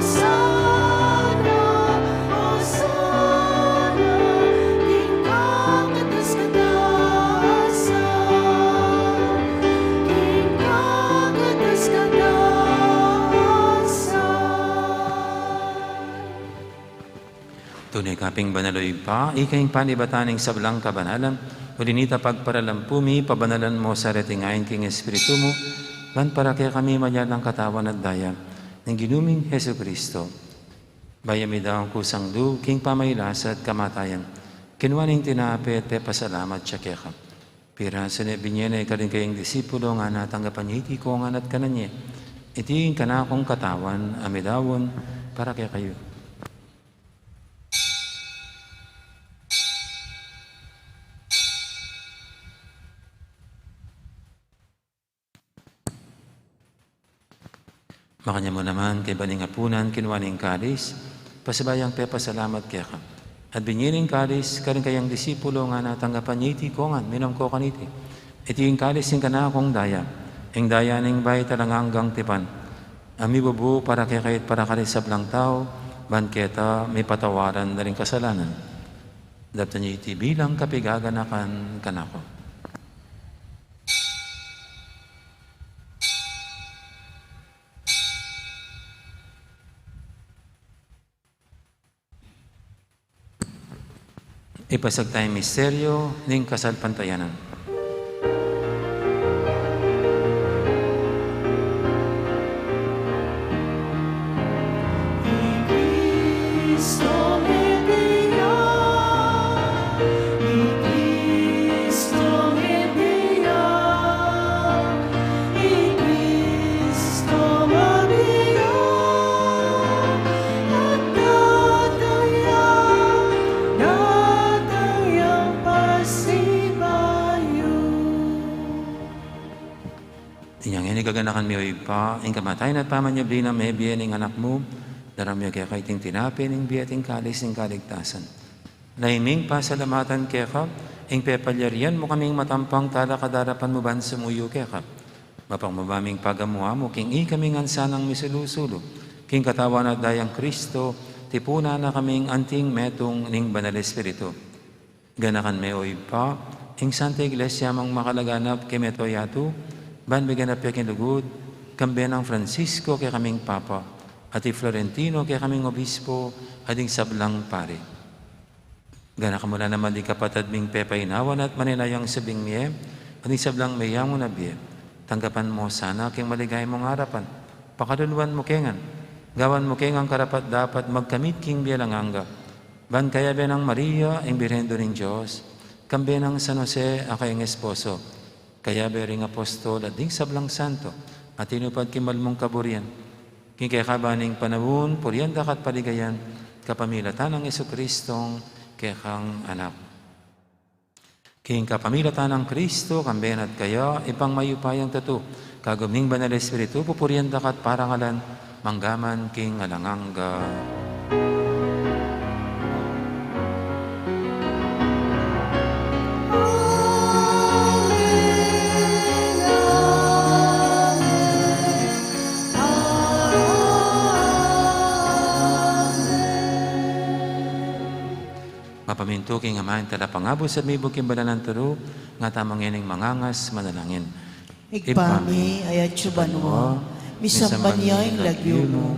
Osana, Osana, king kakatas-katasan. Tune ka pin banal, O Ibpa, ika ing panibatan ning sablang kabanalan, uli nita pagparalampu mi, pabanalan mu sa reti ngan king Espiritu mu, ban para kekami maging katawan at daya ning Ginu ming Jesucristo. Bayu mi daun kusang lub king pamagkasakit at kamatayan, kinua ne ing tinape at pepasalamat ya keka. Pirasu ne, binie ne karing kayang disipulo, ngana, tanggapan ye iti kongan at kanan ye. Iti ing kanakung katawan a midaun para kekayu. Makanyan mu naman, kaybat ning apunan, kinua ne ing kalis, pasibayu yang pepasalamat keka, at binie ne ing kalis karing kayang disipulo, ngana, tanggapan ye iti kongan, minum kayu kaniti. Iti ing kalis ning kanakung daya, ing daya ning bayu at alang anggang tipan, a mibubu para kekayu at para karing sablang tau, ban keta mipatawaran da ring kasalanan. Daptan ye iti bilang kapaganakan kanaku. Ipasag taya ing misteryu ning kasalpantayanan. I Kristo mete ya, i Kristo mete ya, i Kristo mete ya, at datang ya, datang yang pasibayu. Inyang ini gaganakan mi, O Ibpa, ing kamatayan at pamanyubli nang mebie ning Anak mu, daraun mi keka iting tinape ning bie at ing kalis ning kaligtasan. Lalu ming pasalamatan keka ing pepalyarian mu kaming matampang talakad king arapan mu ban sumuyu keka. Mapagmabie ming pagamu-amu king ikami ngan sanang misulu-sulu king katawan at dayang Kristo, tipunan na kaming anting metung ning Banal Espiritu. Ganakan me, O Ibpa, ing Santa Iglesia mung makalaganap king mabilug a yatu, ban miganap ya king lugud, kambe nang Francisco kekaming Papa, at i Florentino kekaming Obispo, at ding sablang pari. Ganakan mu la naman ding kapatad ming pepainawan at manenayang subling mie, At ing sablang meyamu na bie, tanggapan mu sana king maligaya mung arapan. Pakaluluan mu ke ngan, gawan mu ke ngan karapat-dapat magkamit king bie alang angga. Ban kayabe nang Maria, ing Birhen Indu ning Dios, kambe nang San Jose, a kayang esposo, kayabe ring apostol at ding sablang santo a tinupad king mal mung kaburian, king kekaban ning panaun, purian da ka at paligayan, kapamilatan nang Jesucristong kekang Anak. King kapamilatan nang Kristo, kambe na at kaya, Ibpang mayupayang tutu, kagum ning Banal Espiritu, pupurian da ka at parangalan, mangga man king alang angga. Mapamintu king Ama ing Talapangabus at mibug king banal nang turu, ngatamu ngening mangangas manalangin. Ibpa mi, a atsu banua, misamban ya ing lagyu mu,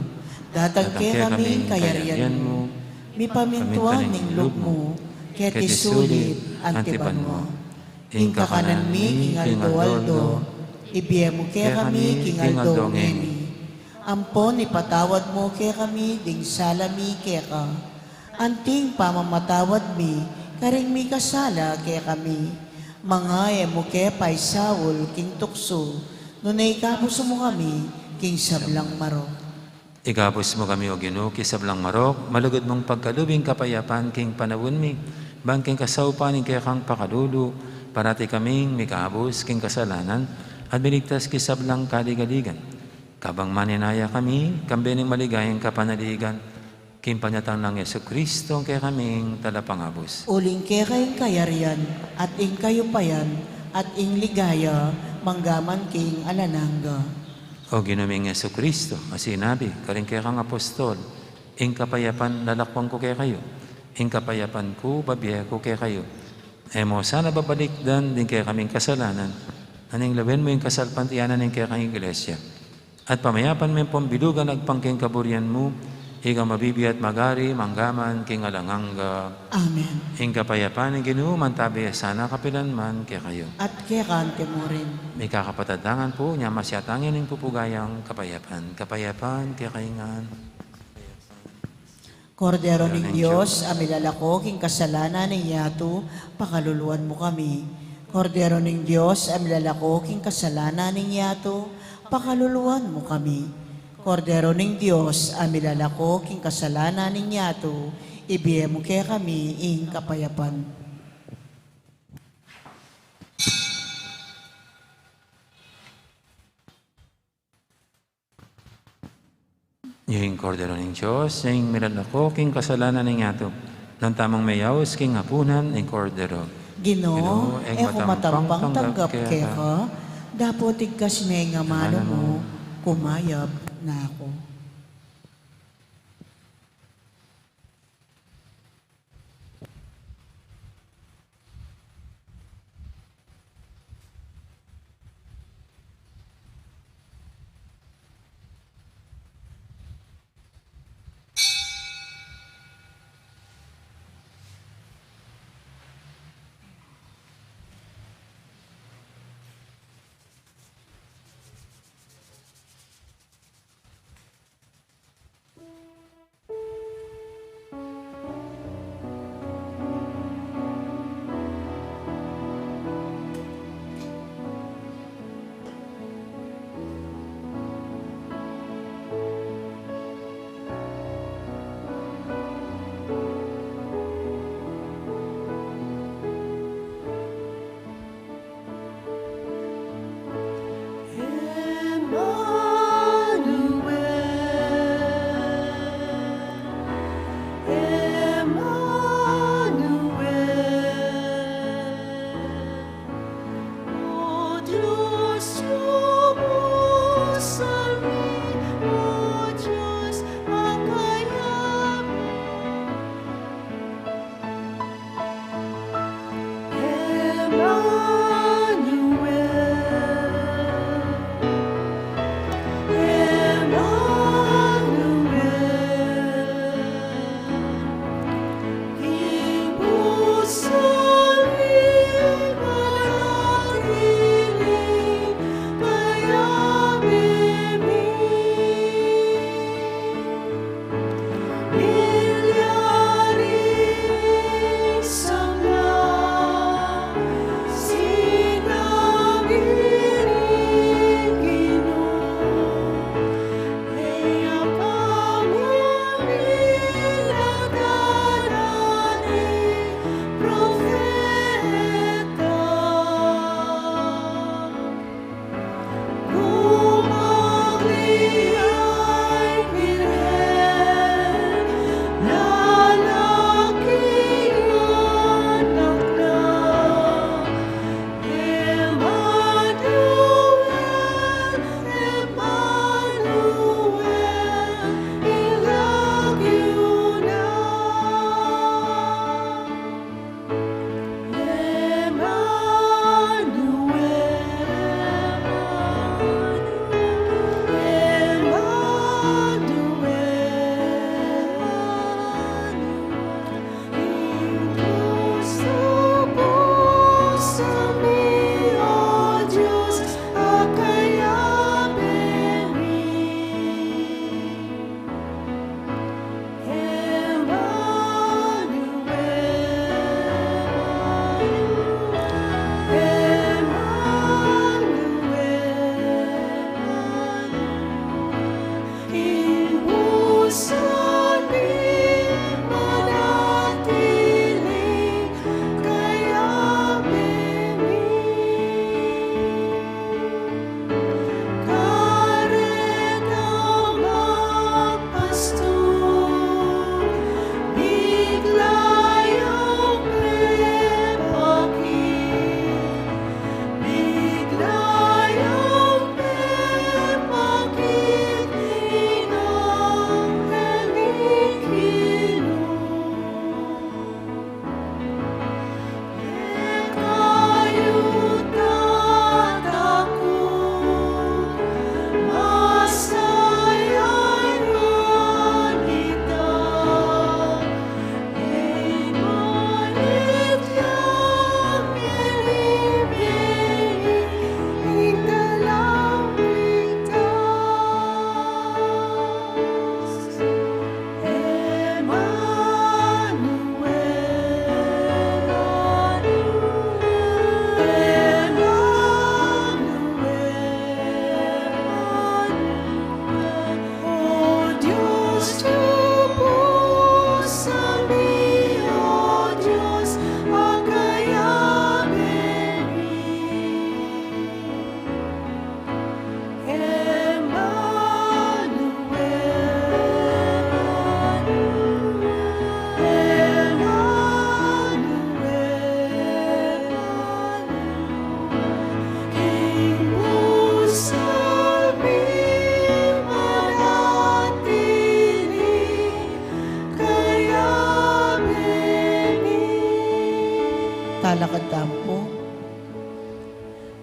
datang kekami ing kayarian mu, mipamintuan ing lub mu, keti sulip anti banua. Ing kakanan mi king aldo-aldo, ibie mu kekami king aldo ngeni. Ampon ipatawad mu kekami ding sala mi keka, anti ing pamamatawad mi karing mikasala kekami. Manga e mu ke paisaul king tuksu, nune ikabus mu kami king sablang marok. Ikabus mu kami, O Ginu, king sablang marok, malugud mung pagkalub ing kapayapan king panaun mi, ban king kasaupan ning kekang pakalulu, parati kaming mikabus king kasalanan, at miligtas king sablang kaligaligan. Kabang maninaya kami, kambe ning maligayang kapanaligan, king panyatang nang Jesucristo, kekaming Talapangabus. Uling keka ing kayarian, at ing kayupayan, at ing ligaya, mangga man king alang angga. O Ginu ming Jesucristo, a sinabi karing kekang apostol, ing kapayapan lalakwan ku kekayu, ing kapayapan ku bibie ku kekayu. E mu sana babalikdan ding kekaming kasalanan, nune lawen mu ing kasalpantayanan ning kekang Iglesia. At pamayapan me ampong bilugan agpang king kaburian mu, ika mabibie at magari, mangga man king alang angga. Amen. Ing kapayapan ning Ginu, mantabi ya sana kapilan man kekayu. At keka mu rin. Mikakapatad tangan pu, nya masyat tang ing pupugayang kapayapan. Kapayapan kekayu ngan. Kordero ning Dios, a milalako king kasalanan ning yatu, pakaluluan mu kami. Kordero ning Dios, a milalako king kasalanan ning yatu, pakaluluan mu kami. Kordero ning Dios, a milalako king kasalanan ning yatu, ibie mu kekami ing kapayapan. Ing Kordero ning Dios, ing milalako king kasalanan ning yatu. Nanu tamung meyaus king apunan ning Kordero. Ginu, Ginu, e ku matampang tanggap keka, dapot igkas me ing amanu mu, kumayap na ku.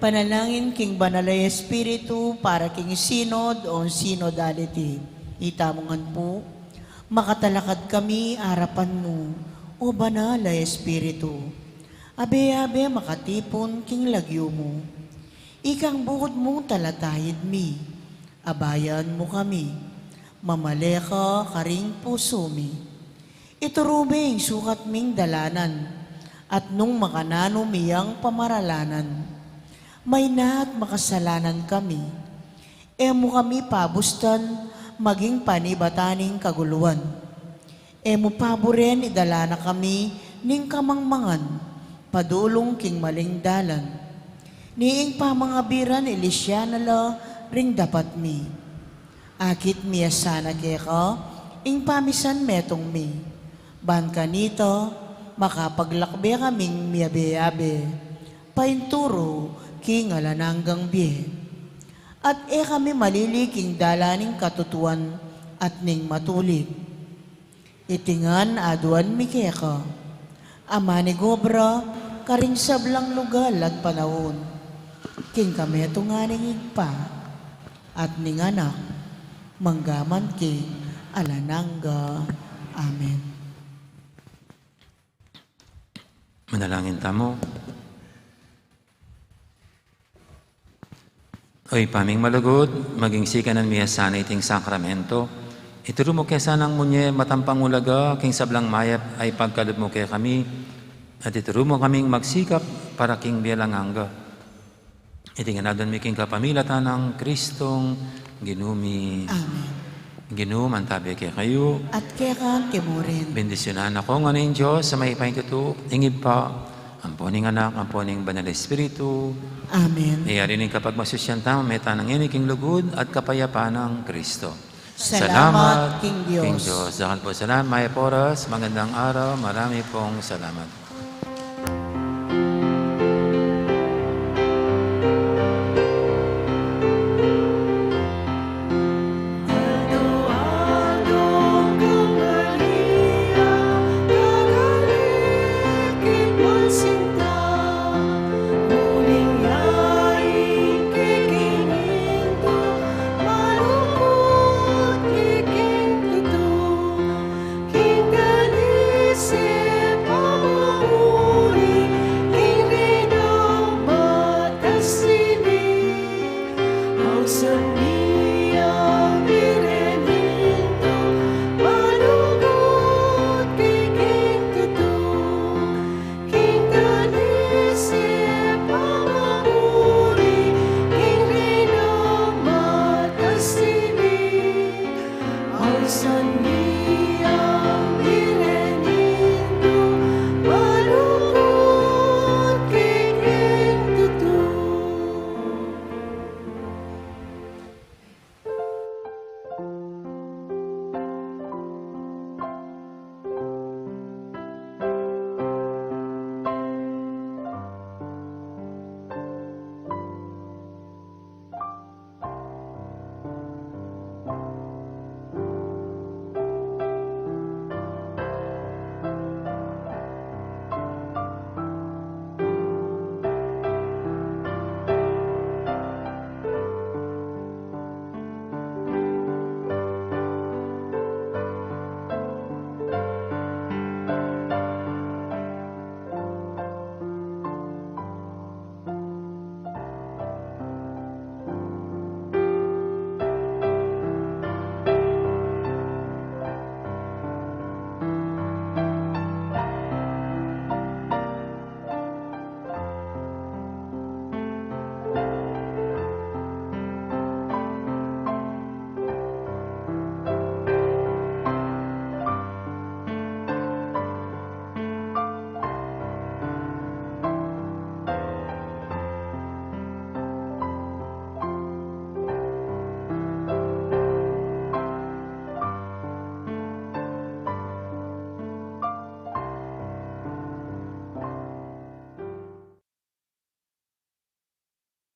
Panalangin king Banal a Espiritu para king Synod o Synodality. Itamu ngan pu, makatalakad kami arapan mu, o Banal a Espiritu. Abe-abe makatipun king lagyu mu. Ikang bukud mung talatayid mi, abayan mu kami, mamale ka karing pusu mi. Ituru me ing sukat ming dalanan, at nung makananu mi yang pamaralanan, mayna at makasalanan kami. E mu kami pabustan maging panibatan ning kaguluan. E mu paburen idala na kami ning kamangmangan, padulung king maling dalan. Ni ing pamangabiran ilisya na la ring dapat mi. Akit mi ya sana keka ing pamisan metung mi. Ban kanita, makapaglakbe kaming miyabe-yabe, painturu king alang anggang bie. At e kami malili king dalan ning katutuan at ning matulid. Iti ngan aduan mi keka, a manigobra karing sablang lugal at panaun, king kametungan ning Ibpa, at ning Anak, manggaman king alang angga. Amen. Manalangin tamu. O Ibpa ming malugud, maging sikanan mi ya sana iting sakramento. Ituru mu ke sanang munye matampang ulaga king sablang mayap a ipagkalub mu kekami, at ituru mu kaming magsikap para king bie alang angga. Iti ngan aduan mi king kapamilatan nang Kristong Ginu mi. Amen. Ginu mantabe kekayu. At keka mu rin. Bendisyunan na kayu ngan ning Dios a mayupaya king tutu, ing Ibpa, ampo ning Anak, ampo ning Banal a Espiritu. Amen. Iyari ning kapagmasusyan tamu, mete tana ngeni king lugud at kapayapan nang Kristo. Salamat king Dios. King Dios. Dakal pung salamat, mayap a oras, magandang araw, marami pong salamat.